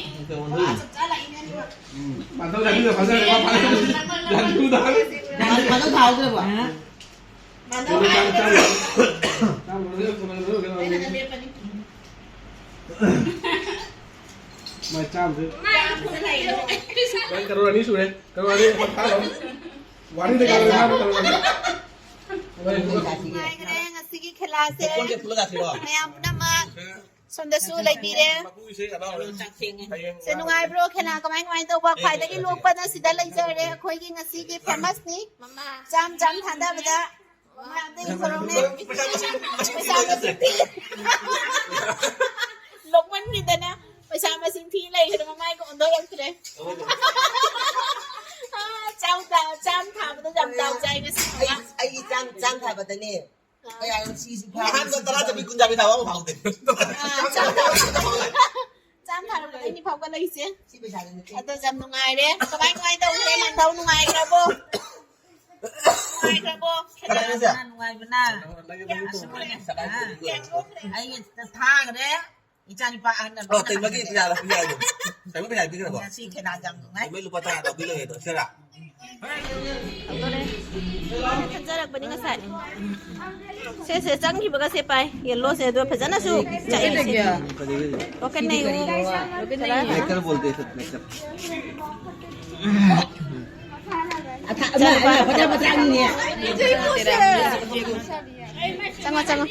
ꯎꯝ꯫ ꯃꯥꯟꯗꯧ ꯖꯟꯗꯨꯗ ꯐꯖꯔꯦ, ꯃꯥ ꯐꯖꯔꯦ꯫ ꯖꯟꯗꯨꯗ꯫ ꯃꯥꯟꯗꯧ ꯊꯥꯍꯧꯗ꯭ꯔꯕꯣ? ꯃꯥꯟꯗꯧ ꯍꯥꯏꯔꯦ꯫ ꯆꯥꯝꯃ ꯂꯣꯏꯔꯦ, ꯆꯥꯝꯃ ꯂꯣꯏꯔꯦ, ꯀꯩꯅꯣ? ꯑꯩꯅ ꯂꯦꯞꯄꯅꯤ꯫ ꯃꯥꯏ ꯆꯥꯝꯃꯗꯤ꯫ ꯃꯥꯏ ꯐꯖꯅ ꯂꯩꯔꯦ꯫ ꯅꯪ ꯀꯔꯣꯔ ꯑꯅꯤ ꯁꯨꯔꯦ꯫ ꯀꯔꯣꯔ ꯑꯅꯤ ꯃꯈꯥ ꯂꯣ꯫ ꯋꯥꯔꯤꯗ ꯀꯔꯣꯔ ꯑꯅꯤ, ꯀꯔꯣꯔ ꯑꯅꯤ꯫ ꯅꯨꯡꯉꯥꯏꯈ꯭ꯔꯦ ꯉꯁꯤꯒꯤ ꯈꯦꯂꯥꯁꯦ꯫ ꯃꯌꯥꯝ ꯄꯨꯝꯅꯃꯛ ꯁꯣꯝꯗꯁꯨ ꯂꯩꯕꯤꯔꯦ꯫ ꯁꯦ, ꯅꯨꯡꯉꯥꯏꯕ꯭ꯔꯣ ꯈꯦꯂꯥ? ꯀꯃꯥꯏ ꯀꯃꯥꯏ ꯇꯧꯕ? ꯈ꯭ꯋꯥꯏꯗꯒꯤ ꯅꯣꯛꯄꯅ ꯁꯤꯗ ꯂꯩꯖꯔꯦ꯫ ꯑꯩꯈꯣꯏꯒꯤ ꯉꯁꯤꯒꯤ ꯐꯦꯃꯁꯅꯤ꯫ ꯆꯥꯝ ꯆꯥꯝ ꯊꯥꯗꯕꯗ ꯃꯌꯥꯝꯗꯒꯤ ꯈꯨꯔꯧꯅꯦ꯫ ꯄꯩꯁꯥ ꯃꯁꯤꯡ ꯊꯤ꯫ ꯅꯣꯛꯃꯟꯈꯤꯗꯅ ꯄꯩꯁꯥ ꯃꯁꯤꯡ ꯊꯤ ꯂꯩꯈ꯭ꯔꯦ, ꯃꯃꯥꯏꯒ ꯑꯣꯟꯊꯣꯔꯛꯇ꯭ꯔꯦ꯫ ꯑꯥ, ꯆꯥꯝ ꯊꯥ-, ꯆꯥꯝ ꯊꯥꯕꯗ ꯌꯥꯝ ꯗꯥꯎ ꯆꯥꯏ ꯉꯁꯤ꯫ ꯑꯩ, ꯑꯩꯒꯤ ꯆꯥꯝ, ꯆꯥꯝ ꯊꯥꯕꯗꯅꯦ꯫ ꯀꯌꯥꯅꯣ ꯁꯤꯁꯨ ꯐꯥ-, ꯑꯍꯥꯟꯕ ꯇꯔꯥ ꯆꯠꯄꯤ ꯀꯨꯟ ꯆꯠꯄꯤ ꯊꯥꯕ ꯑꯃ ꯐꯥꯎꯗꯦ꯫ ꯑꯥ, ꯆꯥꯝ ꯊꯥꯕ-, ꯆꯥꯝ ꯊꯥꯔꯨꯕꯗ ꯑꯩꯅꯤ ꯐꯥꯎꯒꯠꯂꯛꯏꯁꯦ꯫ ꯁꯤ ꯄꯩꯁꯥꯗꯤ ꯅꯠꯇꯦ꯫ ꯑꯗꯣ ꯌꯥꯝ ꯅꯨꯡꯉꯥꯏꯔꯦ꯫ ꯀꯃꯥꯏ, ꯀꯃꯥꯏ ꯇꯧꯈ꯭ꯔꯦ? ꯃꯥꯟꯗꯧ ꯅꯨꯡꯉꯥꯏꯈ꯭ꯔꯕꯣ? ꯅꯨꯡꯉꯥꯏꯈ꯭ꯔꯕꯣ? ꯀꯅꯥꯅꯣ ꯁꯦ? ꯅꯨꯡꯉꯥꯏꯕꯅ, ꯅꯨꯡꯉꯥꯏꯕꯅ꯫ ꯅꯪꯒꯤ ꯅꯪꯒꯤ ꯑꯁ, ꯇꯣꯡꯕ ꯃꯣꯏꯅ, ꯁꯀꯥꯏ ꯑꯥ, ꯇꯣꯡꯕ ꯌꯥꯎꯔꯕꯣ? ꯑꯩ ꯊꯥꯈ꯭ꯔꯦ꯫ ꯏꯆꯥꯅꯤꯄꯥ ꯑꯍꯟ ꯑꯃ ꯑꯣ, ꯇꯦꯟꯕꯒꯤ ꯄꯩꯁꯥ ꯂꯧꯕ ꯌꯥꯏꯗꯣ꯫ ꯇꯦꯟꯕ ꯄꯩꯁꯥ ꯄꯤꯈ꯭ꯔꯕꯣ? ꯉꯁꯤ ꯈꯦꯅꯥ ꯌꯥꯝ ꯅꯨꯡꯉꯥꯏ꯫ ꯇꯦꯟꯕꯒꯤ ꯂꯨꯄꯥ ꯇꯔꯥ ꯂꯧꯕꯤꯔꯒꯦ ꯑꯗꯣ, ꯁꯦꯔꯥ? ꯇꯧꯗꯣꯔꯦ꯫ ꯃꯥꯅ ꯈꯟꯖꯔꯛꯄꯅꯤ ꯉꯁꯥꯏ꯫ ꯁꯦ, ꯁꯦ, ꯆꯪꯈꯤꯕꯒ ꯁꯦ ꯄꯥꯏ꯫ ꯌꯦꯜꯂꯣꯁꯦ ꯑꯗꯣ ꯐꯖꯅꯁꯨ ꯆꯠꯂꯤꯁꯦ꯫ ꯄꯣꯀꯦꯠꯅꯦ꯫ ꯃꯦꯀꯔ ꯕꯣꯜꯗꯦ ꯁꯦ, ꯃꯦꯀꯔ꯫ ꯑꯊꯥ-, ꯑꯃ, ꯑꯃ, ꯐꯖ ꯐꯖ ꯍꯪꯉꯤꯅꯦ꯫ ꯆꯪꯉꯣ, ꯆꯪꯉꯣ꯫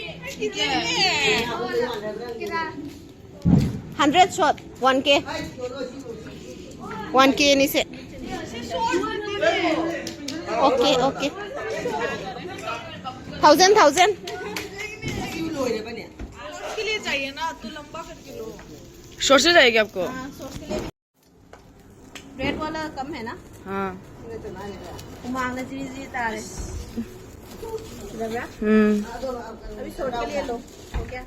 Hundred short, one K. One ꯀꯦꯅꯤ ꯁꯦ꯫ Okay, okay. Thousand, thousand. के लिए चाहिए ना, तो लंबा करके लो। शॉर्ट से जाएगी आपको? हाँ, शॉर्ट के लिए। रेड वाला कम है ना? हाँ। हुमांगना चीज ये तार है। हम्म। अभी शॉर्ट के लिए लो। हो गया?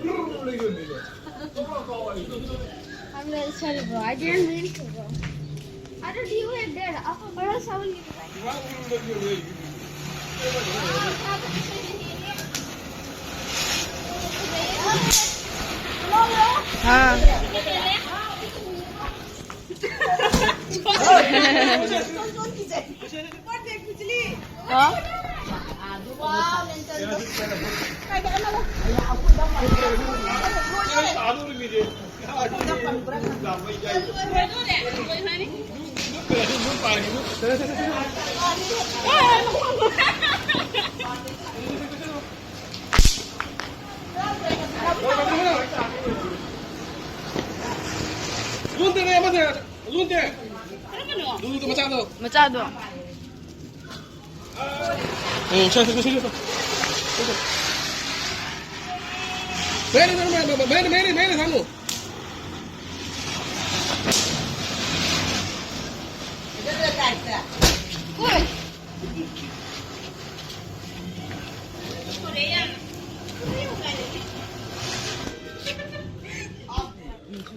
I'm really sorry, bro. I didn't mean to, bro. I thought you were dead. Or else I will give you back. हाँ। हाँ? ꯃꯆꯥꯗꯣ꯫ ꯎꯝ, ꯁꯦ, ꯁꯦ, ꯁꯦ, ꯁꯦ, ꯁꯦ꯫ ꯃꯌꯥꯏꯗ, ꯃꯌꯥꯏꯗ, ꯃꯌꯥꯏꯗ, ꯃꯌꯥꯏꯗ, ꯃꯌꯥꯏꯗ ꯊꯝꯃꯨ꯫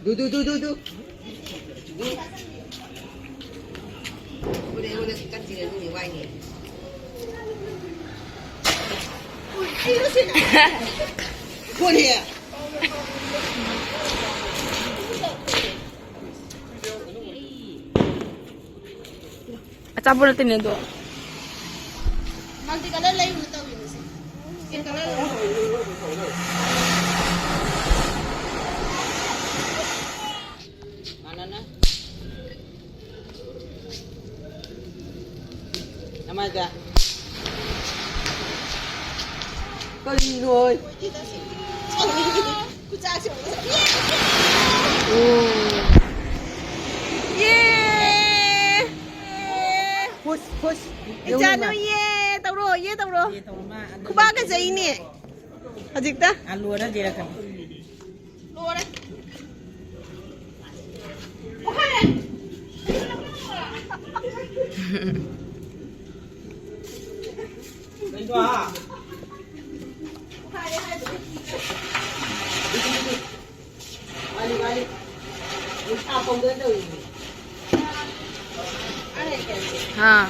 ꯗꯨ, ꯗꯨ, ꯗꯨ, ꯗꯨ, ꯗꯨ꯫ ꯑꯆꯥꯄꯣꯠ ꯅꯠꯇꯦꯅꯦ ꯑꯗꯣ꯫ Multi colour ꯂꯩꯔꯨꯅ ꯇꯧꯔꯤꯕꯁꯦ꯫ Skin colour ꯂꯩꯔꯨꯅ꯫ ꯃꯥꯟꯅꯅ꯫ ꯅꯃꯥꯏꯗ꯫ ꯀꯔꯤꯅꯣ? ꯈꯨꯆꯥꯁꯦ ꯌꯦꯡꯉꯨꯅꯦ꯫ ꯌꯦ! ꯍꯨꯁ, ꯍꯨꯁ꯫ ꯏꯆꯥꯅꯨ ꯌꯦꯡꯉꯨꯅꯦ꯫ ꯌꯦ ꯇꯧꯔꯣ, ꯌꯦ ꯇꯧꯔꯣ꯫ ꯌꯦ ꯇꯧꯔꯣ, ꯃꯥ ꯑꯗꯨ ꯈꯨꯕꯥꯛꯀ ꯆꯩꯅꯦ꯫ ꯍꯧꯖꯤꯛꯇ꯫ ꯑꯥ, ꯂꯣꯏꯔ ꯂꯤꯔꯛꯀꯅꯤ꯫ ꯂꯣꯏꯔꯦ꯫ ꯄꯣꯛꯈꯥꯏꯔꯦ꯫ ꯄꯣꯛꯈꯥꯏꯔꯦ ꯍꯥꯏꯕꯅꯤ꯫ हाँ।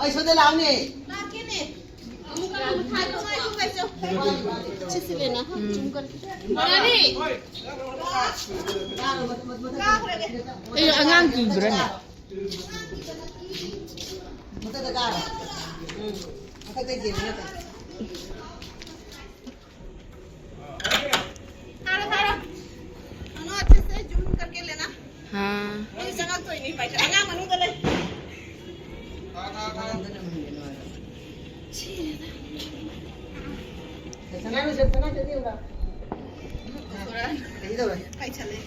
ꯑꯩ ꯁꯣꯝꯗ ꯂꯥꯛꯑꯣꯅꯦ꯫ ꯑꯩ ꯑꯉꯥꯡ ꯀꯤꯕ꯭ꯔꯅꯦ? ꯃꯊꯛꯇ ꯀꯥꯔꯣ꯫ ꯎꯝ꯫ ꯃꯊꯛꯇ ꯌꯦꯡꯉꯣ꯫ ꯊꯥꯔꯣ, ꯊꯥꯔꯣ꯫ ꯀꯩꯅꯣ, अच्छे से zoom करके लेना। हाँ। ꯑꯩ ꯆꯪꯉꯛꯇꯣꯏꯅꯤ, ꯄꯥꯏꯁꯦ꯫ ꯑꯉꯥꯡ ꯃꯅꯨꯡꯗ ꯂꯩ꯫ ꯁꯅꯥ ꯂꯣꯏꯁꯟ, ꯁꯅꯥ ꯆꯠꯅꯤꯡꯕ꯭ꯔꯥ? ꯀꯩꯗꯧꯔꯦ? ꯄꯥꯏꯁꯜꯂꯦ꯫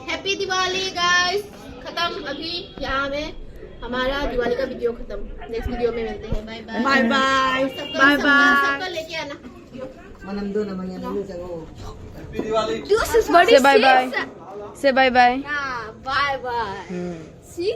Happy Diwali, guys. खत्म, अभी यहाँ में हमारा दिवाली का वीडियो खत्म। नेक्स्ट वीडियो में मिलते हैं। Bye bye. Bye bye. सबका, बाय सबका, बाय। सबका लेके आना। ꯃꯅꯝꯗꯣ ꯅꯃ ꯌꯥꯝ ꯆꯪꯉꯣ꯫ This is very से बाय बाय। से बाय बाय। हाँ, बाय बाय। हम्म। See?